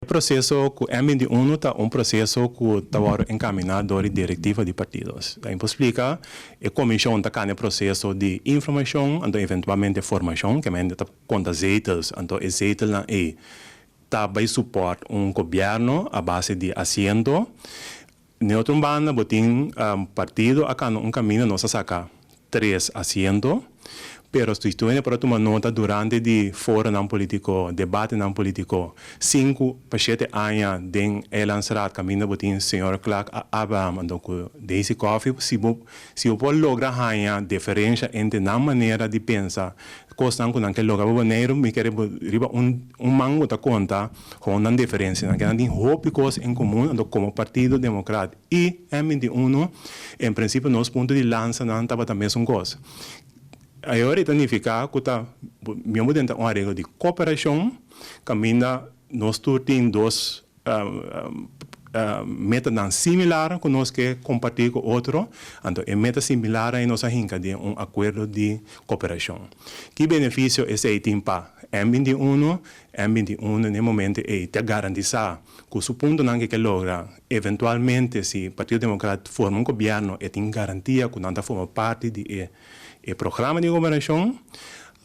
Proseso ku M21 ta un proseso ku ta wòrdu enkaminá dor di direktiva di partido. Ta splika, e komishon ta kana e proseso di informashon, anto eventualmente formashon, ke men ta konta zetels, anto e zetelnan ei ta bai support un gobièrnu a base di asiento. Na otro banda, bo tin partido a kana un kaminda, nos a saka tres asiento, pero si tur por a tuma nota durante di foronan polítiko, debatenan polítiko, 5 pa 7 aña den Eilandsraad, kaminda bo tin señor Clark Abraham anto ku Daisy Coffie, si bo por logra haña diferensia entre nan manera di pensa, kosnan ku nan ke logra pa Boneiru, mi ke riba un man bo ta konta ku nan diferensia, nan ke nan tin hopi kos en komun. Anto komo Partido Demokrat i M21, en prinsipio nos punto di lansa nan tabata mesun kos. Awor ta nifiká ku ta mi ta un areglo di kooperashon, kaminda nos tur tin dos metanan similar ku nos ke kompartí ku otro, anto e meta similar ei nos a hinka den un akuerdo di kooperashon. Ki benefisio esei tin pa M21? M21 na e momento ei ta garantisá ku su puntonan ku ke logra, eventualmente si Partido Demokrat forma un gobièrnu, e tin garantia ku nan ta forma parti di e programa di gobernashon.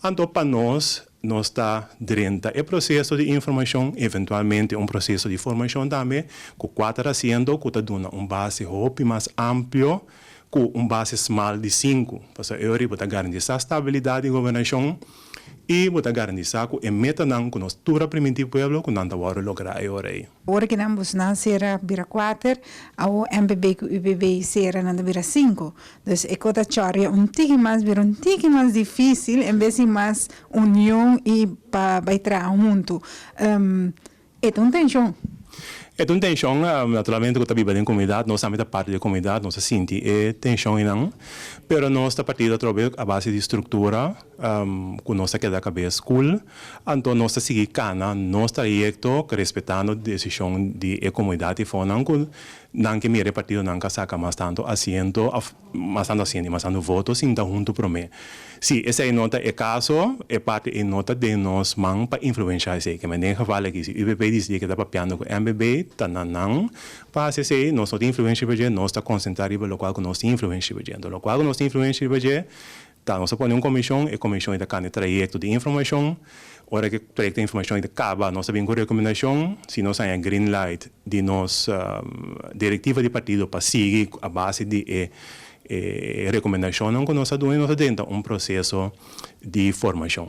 Anto pa nos, nos ta drenta e proseso di informashon, eventualmente un proseso di formashon tambe, ku kuater asiento, ku ta duna un base hopi mas amplio ku un base smal di sinku. Pasobra e ora bo ta garantisá stabilidat di gobernashon i bo ta garantisá ku e metanan ku nos tur a primintí pueblo ku nan ta wòrdu lográ e ora ei. Ora ku nan bosnan sera bira kuater, awo MPB ku UPB sera nan ta bira sinku. Dus e kos ta chòria un tiki mas, bira un tiki mas difísil en bes di mas union i pa bai traha huntu. E ta un tenshon. E un tenshon, naturalmente, ku ta biba den komunidat, nos tambe ta parti di komunidat, nos ta sinti e tenshon einan, pero nos ta partido atrobe a base di struktura, ku nos ta keda kabes koel, anto nos ta sigui kana nos trayekto respetando desishon di e komunidat i fonan ku nan ke mira e partidonan ku a saka mas tantu asiento, òf mas tantu asiento i mas tantu voto sinta huntu promé. Si esei no ta e kaso, e parti ei no ta den nos man pa influensiá esei. Ke men den geval aki, si UPP disidí ke ta papiando ku MPB, ta na nan pa hasi esei, nos no tin influensia riba dje, nos ta konsentrá riba lokual ku nos tin influensia riba dje. Anto lokual ku nos tin influensia riba dje, ta nos a pone un komishon, e komishon ei ta kanda e trayekto di informashon. Ora ku e trayekto di informashon ei ta kaba, nos ta bin ku rekomendashon, si nos haña green light di nos direktiva di partido pa sigui a base di e rekomendashonnan ku nos a duna, nos a drenta un proseso di formashon.